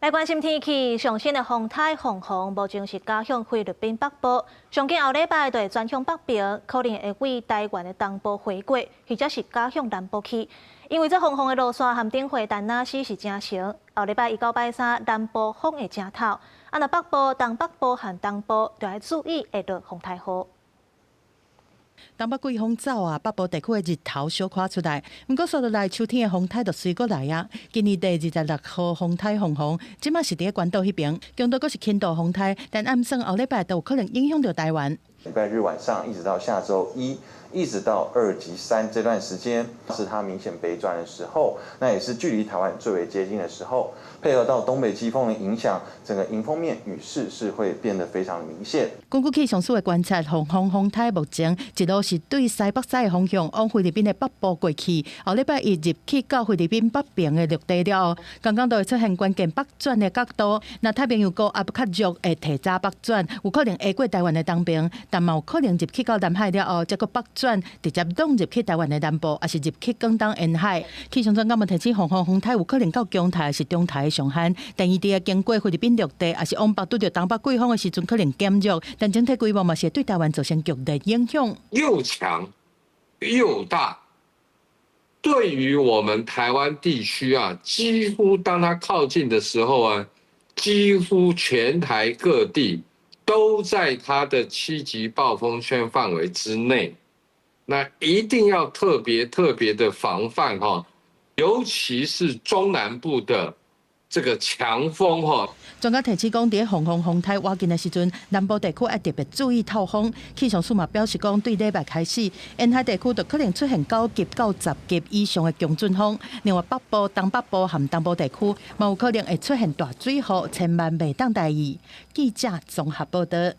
來關心天氣，上新的風颱鳳凰，目前是加向菲律賓北部，上緊後禮拜就會轉向北邊，可能會對台灣的東部迴過，或者是加向南部去。因為這鳳凰的路線和頂回陳那斯是正相，後禮拜一到拜三南部風會正透，啊若北部、東北部和東部就愛注意會落風颱雨。東北季風走啊，北部地區的日頭小可出來。毋過紲落來秋天的風颱就隨過來啊。今年第26號風颱鳳凰，這馬是佇咧關島彼邊，強度閣是輕度風颱，但按算後禮拜都有可能影響著台灣。禮拜日晚上一直到下週一，一直到二及三這段時間，是它明顯北轉的時候，那也是距離台灣最為接近的時候。配合到東北季風的影響，整個迎風面雨勢是會變得非常明顯。根據氣象署的觀察，鳳凰風颱目前一路是對西北西的方向往菲律賓的北部過去，後禮拜一入去到菲律賓北邊的陸地了後，剛剛都會出現關鍵北轉的角度。若太平洋高壓較弱，會提早北轉，有可能會過台灣的東邊，但嘛有可能入去到南海了後，再閣北轉，直接攏入去台灣的南部，抑是入去廣東沿海。氣象專家嘛提醒，鳳凰風颱有可能到強颱抑是中颱的上限，但伊佇經過菲律賓陸地，抑是往北拄著東北季風的時陣，可能減弱，但整體規模嘛是會對台灣造成強烈影響。又強又大，對於我們台灣地區啊，幾乎當它靠近的時候啊，幾乎全台各地都在它的7級暴風圈範圍之內，那一定要特別特別的防範哈，尤其是中南部的這個強風哈。專家提醒講，佇鳳凰風颱倚近的時陣，南部地區愛特別注意透風。氣象署嘛表示講，對禮拜開始，沿海地區就可能出現9級到10級以上的強陣風。另外，北部、東北部和東部地區嘛有可能會出現大水雨，千萬袂當大意。記者綜合報道。